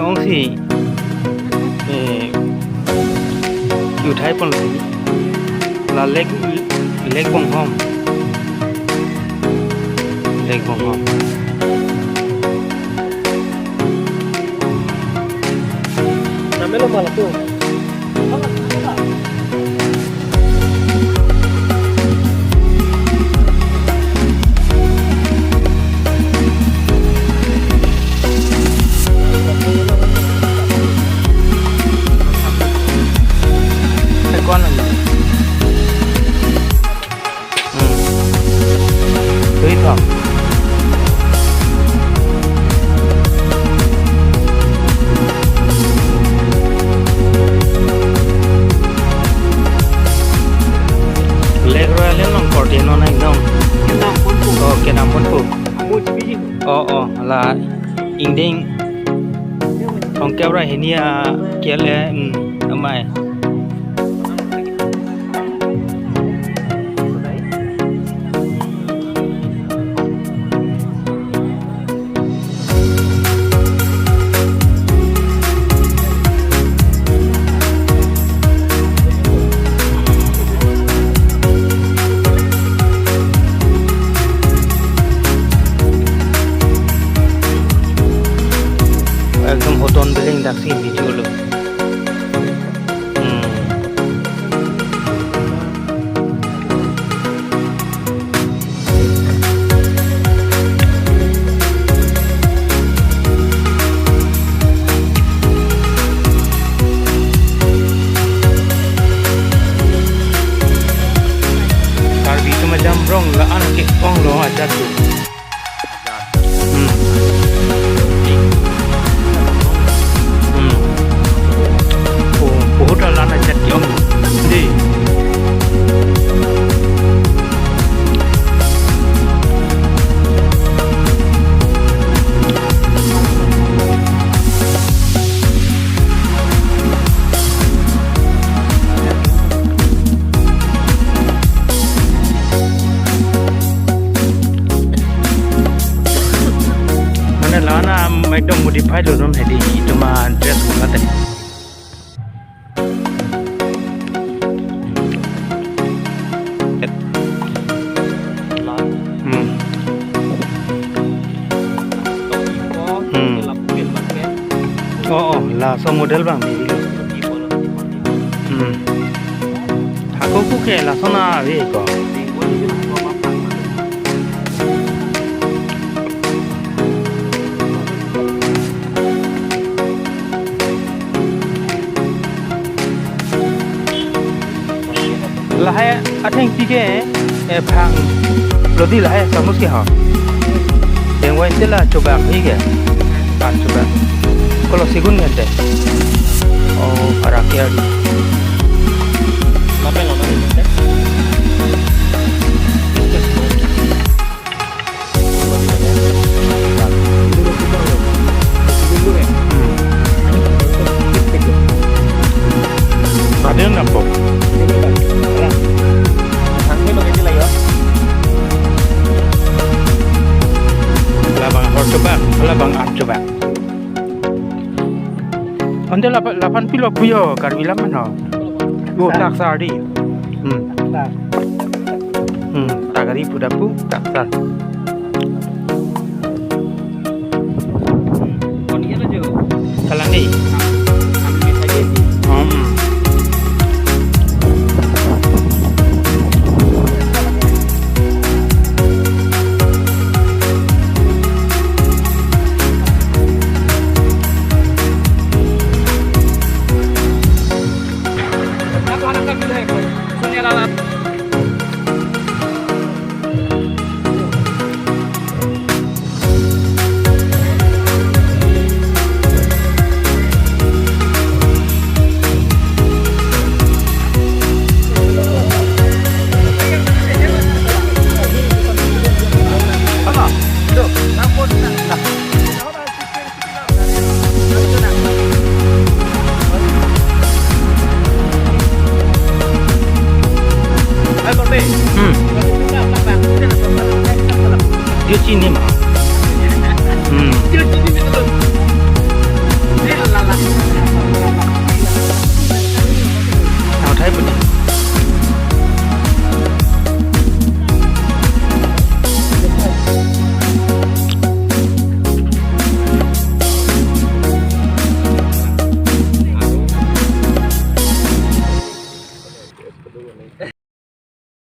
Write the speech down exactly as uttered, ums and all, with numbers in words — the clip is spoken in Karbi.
Ong si, eh, uthai pon si. La Lake, Lake Bonghom. Lake Bonghom. Namelo malah tu. Tui thom. Lake Royale along korte non nai dong. Kedam ponpo. Oh, kedam ponpo. Amu chibi. Oh, oh, la ingdeng throngkep ra hini a kele, hmm, amai. Ekdom hoton building dak si video lo. Hmm. Karbi atum ajamrong la-an ke-ong lo ajat tu. Hmm. Hmm. Oh, bahut la-an ajat ke-ong. Dei. Mane la-an ekdom modified lo non hedi, itum a dress ko kate. Hmm. Hmm. Oh, oh, laso model abang ni. Hmm. Hako ko ke lason ave ko. Lahai athengpi ke, eh, phang lo dei lahai samus ke ha. Dengwai te la chobak hi ke. Kan chobak. Kolo segun ke te. Oh, arak ke ari. Lapen lo na ni te. Ada yang nampak. Labang hor chobak, labang an chobak. Ante lapan, lapan pilo puyo Karbi lam mano. Oh, tak sari. Hmm. Hmm, tagari pudapu, tak sar. Kalang ni. Hmm. Hmm. Dia chini ma.